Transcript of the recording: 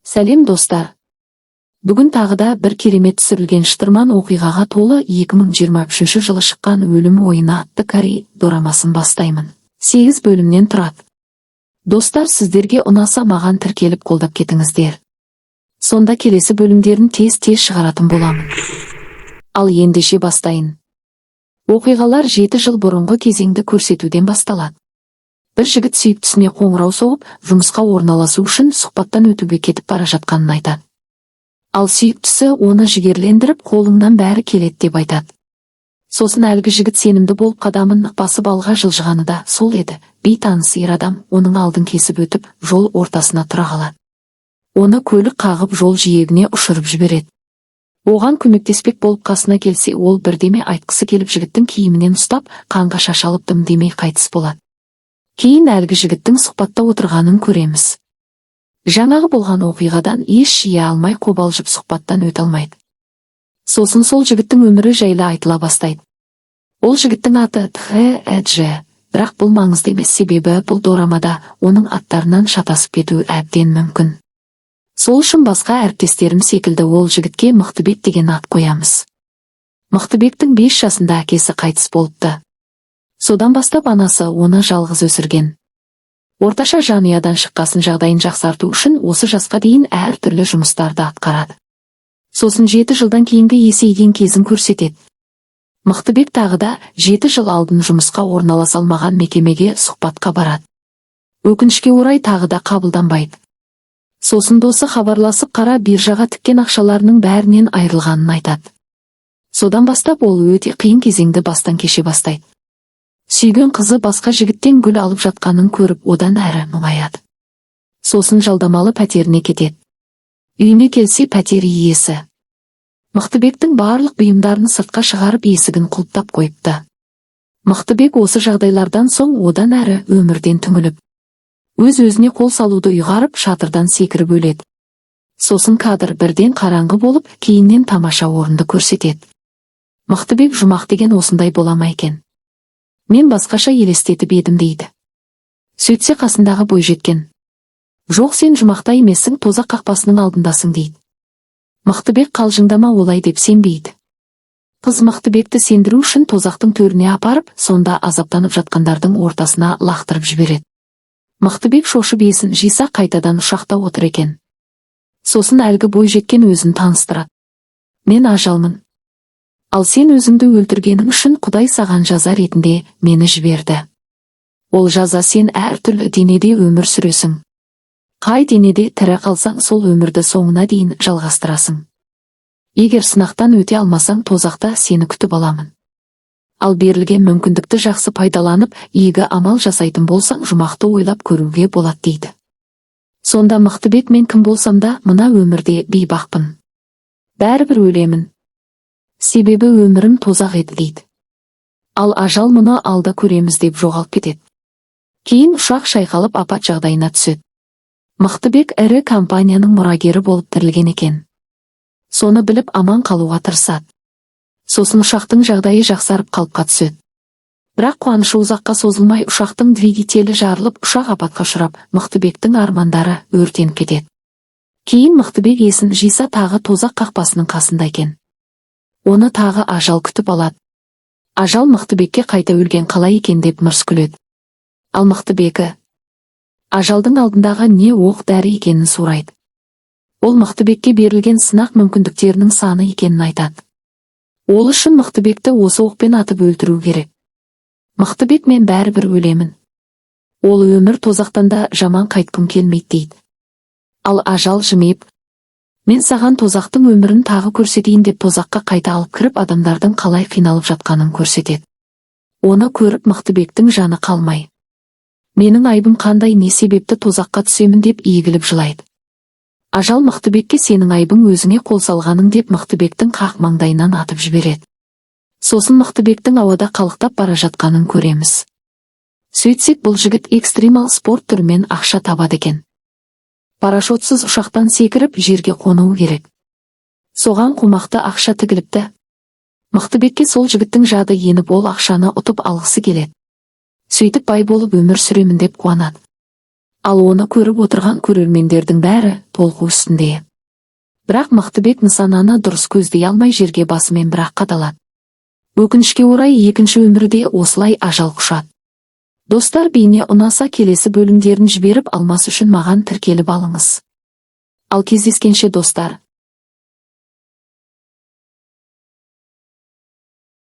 Сәлем, достар! Бүгін тағы да бір керемет түсірілген, шытырман оқиғаға толы 2023 жылы шыққан «Өлім ойыны» атты корей дорамасын бастаймын. 8 бөлімнен тұрады. Достар, сіздерге ұнаса, маған тіркеліп, қолдап кетіңіздер. Сонда келесі бөлімдерін тез-тез шығаратын боламын. Ал ендеше бастайын. Оқиғалар 7 жыл бұрынғы кезеңді көрсетуден басталады. Бір жігіт сүйіктісіне қоңырау соғып, жұмысқа орналасу үшін сұхбаттан өтуге кетіп бара жатқанын айтады. Ал сүйіктісі оны жігерлендіріп, қолыңнан бәрі келеді деп айтады. Сосын әлгі жігіт сенімді болып, қадамын нық басып, алға жылжығаны да сол еді, бейтаныс ер адам оның алдын кесіп өтіп, жол ортасына тұра қалады. Оны көлік қағып, жол жиегіне ұшырып жібереді. Оған көмектеспек болып қасына келсе, ол бірдеме айтқысы келіп, жігіттің киімінен ұстап, қанға шашалып, дым демей қайтыс болады. Кейін әлгі жігіттің сұхбатта отырғанын көреміз. Жаңағы болған оқиғадан ес жия алмай, қобалжып, сұхбаттан өте алмайды. Сосын сол жігіттің өмірі жайлы айтыла бастайды. Ол жігіттің аты Тхэ Эдже, бірақ бұл маңызды емес, себебі бұл дорамада оның аттарынан шатасып кетуі әбден мүмкін. Сол үшін басқа әріптестерім секілді ол жігітке Мықтыбек деген ат қоямыз. Мықтыбектің 5 жасында әкесі қайтыс болыпты. Содан бастап анасы оны жалғыз өсірген. Орташа жанұядан шыққасын, жағдайын жақсарту үшін осы жасқа дейін әртүрлі жұмыстарды атқарады. Сосын 7 жылдан кейінгі есейген кезін көрсетеді. Мықтыбек тағы да 7 жыл алдын жұмысқа орналаса алмаған мекемеге сұхбатқа барады. Өкінішке орай, тағы да қабылданбайды. Сосын досы хабарласып, қара биржаға тіккен ақшаларының бәрінен айырылғанын айтады. Содан бастап ол өте қиын кезеңді бастан кеше бастайды. Сүйген қызы басқа жігіттен гүл алып жатқанын көріп, одан әрі мұңаяды. Сосын жалдамалы пәтеріне кетеді. Үйіне келсе, пәтер иесі Мықтыбектің барлық бұйымдарын сыртқа шығарып, есігін құлыптап қойыпты. Мықтыбек осы жағдайлардан соң одан әрі өмірден түңіліп, өз өзіне қол салуды ұйғарып, шатырдан секіріп өледі. Сосын кадр бірден қараңғы болып, кейіннен тамаша орынды көрсетеді. Мықтыбек: «Жұмақ деген осындай бола ма екен? Мен басқаша елестетіп едім», – дейді. Сөйтсе, қасындағы бойжеткен: «Жоқ, сен жұмақта емессің, тозақ қақпасының алдындасың», – дейді. Мықтыбек: «Қалжыңдама олай», – деп сенбейді. Қыз Мықтыбекті сендіру үшін тозақтың төріне апарып, сонда азаптанып жатқандардың ортасына лақтырып жібереді. Мықтыбек шошып есін жиса, қайтадан ұшақта отыр екен. Сосын әлгі бойжеткен өзін таныстырады: «Мен ажалмын. Ал сен өзіңді өлтіргенің үшін Құдай саған жаза ретінде мені жіберді. Ол жаза: сен әртүрлі денеде өмір сүресің. Қай денеде тірі қалсаң, сол өмірді соңына дейін жалғастырасың. Егер сынақтан өте алмасаң, тозақта сені күтіп аламын. Ал берілген мүмкіндікті жақсы пайдаланып, игі амал жасайтын болсаң, жұмақты ойлап көруге болады», – дейді. Сонда Мықтыбек: «Мен кім болсам да, мына өмірде бейбақпын. Бәрібір өлемін. Себебі өмірім тозақ еді», – дейді. Ал ажал: «Мұны алда көреміз», – деп жоғалып кетеді. Кейін ұшақ шайқалып, апат жағдайына түседі. Мықтыбек ірі компанияның мұрагері болып тірілген екен. Соны біліп, аман қалуға тырысады. Сосын ұшақтың жағдайы жақсарып, қалыпқа түседі. Бірақ қуанышы ұзаққа созылмай, ұшақтың двигателі жарылып, ұшақ апатқа ұшырап, Мықтыбектің армандары өртеніп кетеді. Кейін Мықтыбек есін жиса, тағы тозақ қақпасының қасында екен. Оны тағы ажал күтіп алады. Ажал Мықтыбекке қайта өлген қалай екен деп мырс күледі. Ал Мықтыбегі ажалдың алдындағы не оқ дәрі екенін сұрайды. Ол Мықтыбекке берілген сынақ мүмкіндіктерінің саны екенін айтады. Ол үшін Мықтыбекті осы оқпен атып өлтіру керек. Мықтыбек: «Мен бәрібір өлемін. Ол өмір тозақтан да жаман, қайтқым келмейді», – дейді. Ал ажал жымиып: «Мен саған тозақтың өмірін тағы көрсетейін», – деп, тозаққа қайта алып кіріп, адамдардың қалай қиналып жатқанын көрсетеді. Оны көріп, Мықтыбектің жаны қалмай: «Менің айыбым қандай? Не себепті тозаққа түсемін?» – деп егіліп жылайды. Ажал Мықтыбекке: «Сенің айыбың өзіңе қол салғаның», – деп, Мықтыбектің қақ маңдайынан атып жібереді. Сосын Мықтыбектің ауада қалықтап бара жатқанын көреміз. Сөйтсек, бұл жігіт экстремал спорт түрімен ақша табады екен. Парашютсыз ұшақтан секіріп, жерге қонуы керек. Соған қомақты ақша тігіліпті. Мықтыбекке сол жігіттің жады еніп, ол ақшаны ұтып алғысы келеді. Сөйтіп, бай болып өмір сүремін деп қуанады. Ал оны көріп отырған көрермендердің бәрі толқу үстінде. Бірақ Мықтыбек нысананы дұрыс көздей алмай, жерге басымен бірақ қадалады. Өкінішке орай, екінші өмірде осылай ажал құшады. Достар, бейне ұнаса, келесі бөлімдерін жіберіп алмас үшін маған тіркеліп алыңыз. Ал кездескенше, достар!